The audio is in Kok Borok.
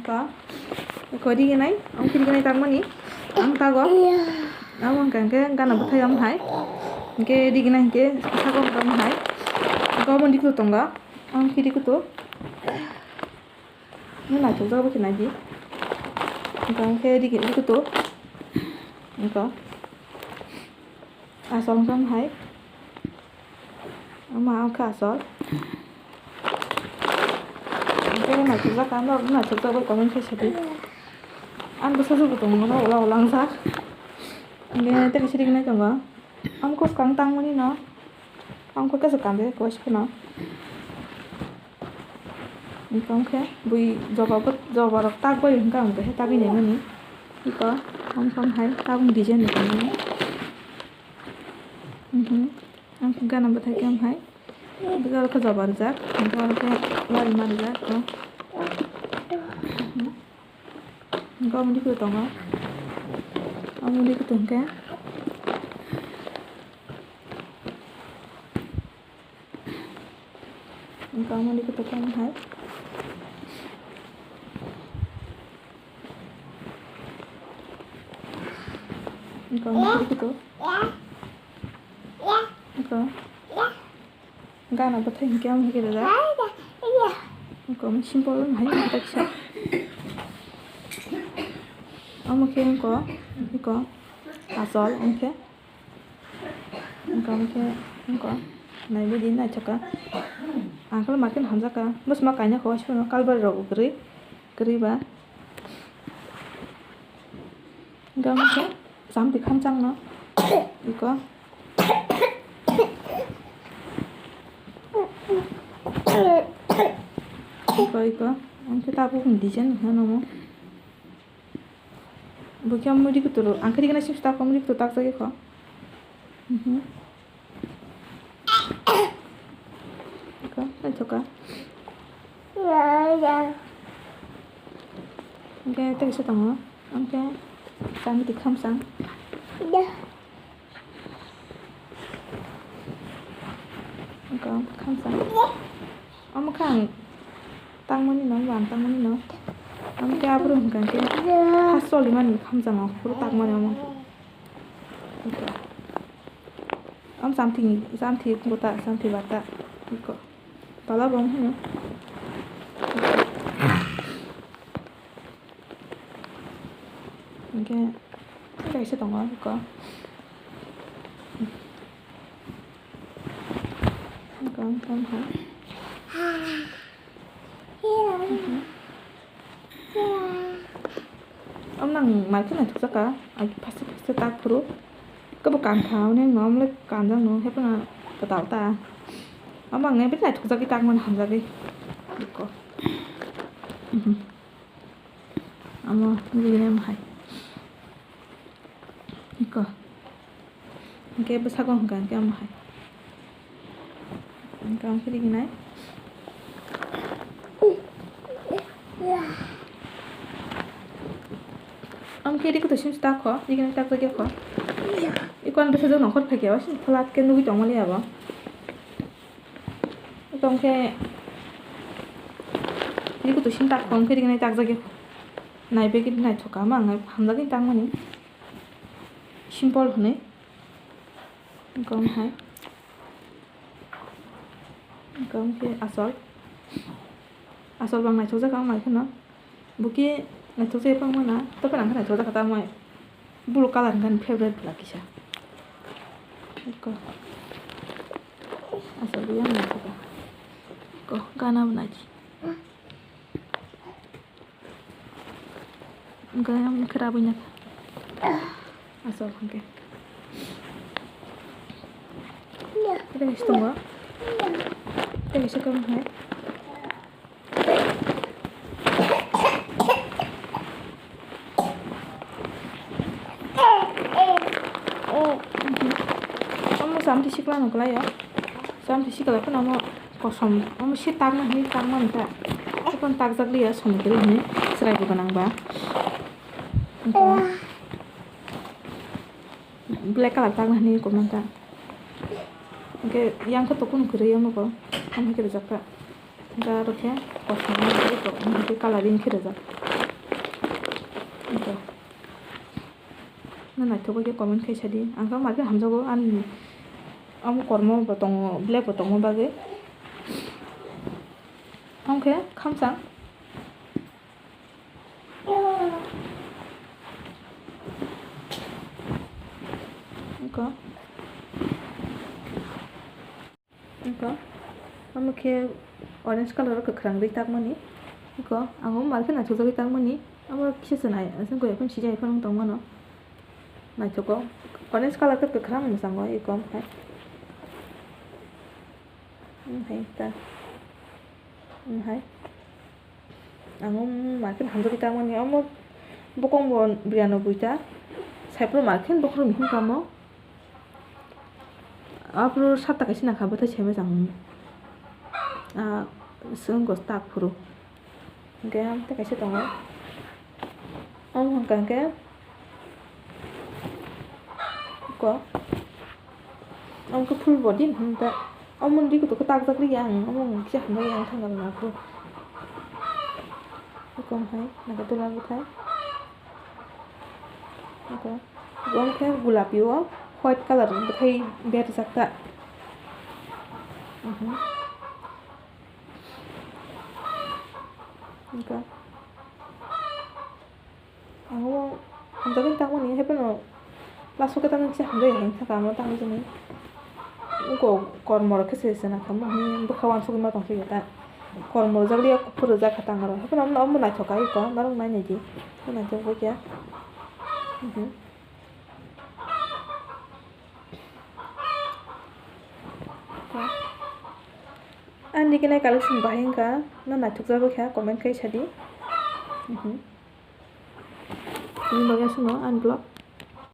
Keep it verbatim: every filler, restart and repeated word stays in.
Ka, ko riginai, ang khe riginai tangmani, ang tago. Abo hwnkha hwnkhe gana bwthai am hai. Hwnkhe riginai hwnkhe sago am hai. Hwnkhe omo rikutu tongo, ang khe rikutu. Nung naithok jak bo khe naidi. Hwnkhe rigi-, rikutu. Hwnkhe asol hwnkhe am hai. Ama wngkha asol. Hwnkhe naithok jak kha, norok naithok jak bai comment khe sadi. Ang bwsa se bo tongo, ula ula wngjak. Hwnkhe tei kaisa rignai tongo. Ang khe swkang tangmani no. Ang khe kaisa kanjak khe waisa kheno. Hwnkhe bui joba bo, joba rok tak bai hwnkhe ang khe tagwi naimani. Iko, ang khe hai tabuk design ni kanwi. Mhm. Ang khe gana bwthai khe ang hai. Hwnkhe oro khe joba rijak, hwnkhe oro khe wari ma rijak, oh. Hwnkhe omo rikutu tongo. Omo rikutu hwnkhe. Hwnkhe omo rikutu khe hai. Hwnkhe omo rikutu. Hwnkhe. Gana bwthai hwnkhe omo hai khe rijak. Hwnkhe omo simple omo hai khe kisa. Omo khe wngkha, wngkha asol wngkhe. Wngkha omo khe wngkha naiwi di naithok kha. Ang khe market hamjak kha. Bwsma kainwi kha waisa phano kalbari rok kwrwi, kwrwi ba. Hwnkhe omo khe chamtwi khamchang no. Iko. Iko, iko. Ang khe tabuk ni design hwnkheno mo. Bo khe muri kuturu. Ang khe rikna sing tabuk muri kutur takjagwi kho. Mhm. Iko, naithoka. Hwnkhe tei kisa tongo. Hwnkhe chamtwi khamchang. Hwnkhe khamchang. Omo khe ang tangmani no, omo ang tangmani no. Omo khe aphuru hwnkha khe ha choli mani khamchang o, phuru takmani omo. Omo chamtwi, chamtwi bwta, chamtwi bata. Tola bo hino. Hwnkhe kaisa tongo iko. Iko, iko, iko. Omo nang mai kheno thukjak kha, ai phaste phaste tak phuru. Kebo kantha, hwnwi wngno omo le kanjak no, hepna kwtal ta. Omo ang nai bini naithokjagwi tak mani hamjagwi. Iko. Mhm. Omo bini omo hai. Iko. Hwnkhe bwsakgo hwnkha hwnkhe omo hai. Hwnkhe omo khe riginai. Omo khe rikutu simsi tak kho, riginai takjak ya kho. Iko ani bwsajwk nongkhor phaikhe o sini phulat khe nugwi tongmani abo. Tongkhe rikutu sini tak kho, omo khe riginai takjak ya kho. Naibagwi naithok kha, omo ang hamjagwi tangmani. Simple hwnwi. Wngkha omo hai. Wngkha omo khe asol. Asol bang naithokjak ang mai kheno. Bo khe naithokjak phang mano. Tei phano ang khe naithokjak kha tamo. Blue colour hwnkhe ani favorite bwla kisa. Eko. Asol bo yang naithokjak. Eko gana bo naidi. Gayam khe rabwi na. Asol hwnkhe. Tei kaisa tongo. Tei kaisa khe omo hai. Omo samti sikla no kwlai o. Samti sikla phano omo kosom, omo se takna hinwi takmani ta. Tei phano takjak liya, soni kwrwi hinwi chwrai bo gwnang ba. Black colour takna hinwi koknang ta. Hwnkhe yang khe tokun kwrwi omo bo. Omo hai khe rijak kha. Hwnkhe aro khe kosom, omo hai khe colouring khe rijak. Ito. Na naithok bai khe comment khai sadi. Ang khe market hamjago, ani omo kormo bo tongo, black bo tongma bagwi. Omo khe khamsa. Iko. Iko. Omo khe orange colour o kwkhwrang ri takmani. Iko. Ang omo market naithokjagwi takmani. Omo kisa se nai, aswk goya phano sijai phano tongmano. Naithogo. Orange colour khe kwkhwrang mwchang o iko omo hai. Omo hai ta. Omo hai. Ang o market hamjagwi tangmani, omo bokong bo biranobwi ta, saipro market bokhorok ni hwn kamo. Aphuru satta kaisa nangkha, bwthai saimanjak, ah, swnggo tak phuru. Hwnkhe tei kaisa tongo, omo hwnkha hwnkhe. Ko. Omo khe full body hwn ta. Omo ni ri kutuk khe takjak ri yang. Omo kisa hamjak yang thangna rwna khe. Kom hai, naka tula bwthai. Ko. Omo khe gulapi o white colour bwthai berjak ta. Mhm. Ko. Ang o hamjakgwi tangmani, haiphano last o khe tamni kisa hamjakya hinwi sakha, ano tangwi sini. Ungkok kormo rok khe se se nangkha, mohni bwkha uansugwi ma tongphio ta. Kormo rwjak liya, kuphur rwjak kha tang aro. Haiphano omo, omo naithok kha iko, norok nai naidi. Naithok kha khe. Mhm. Ani khe nai collection bahai wngkha, no naithokjagwi kha, comment khai sadi. Mhm. Tini bagwi aswkno ani vlog.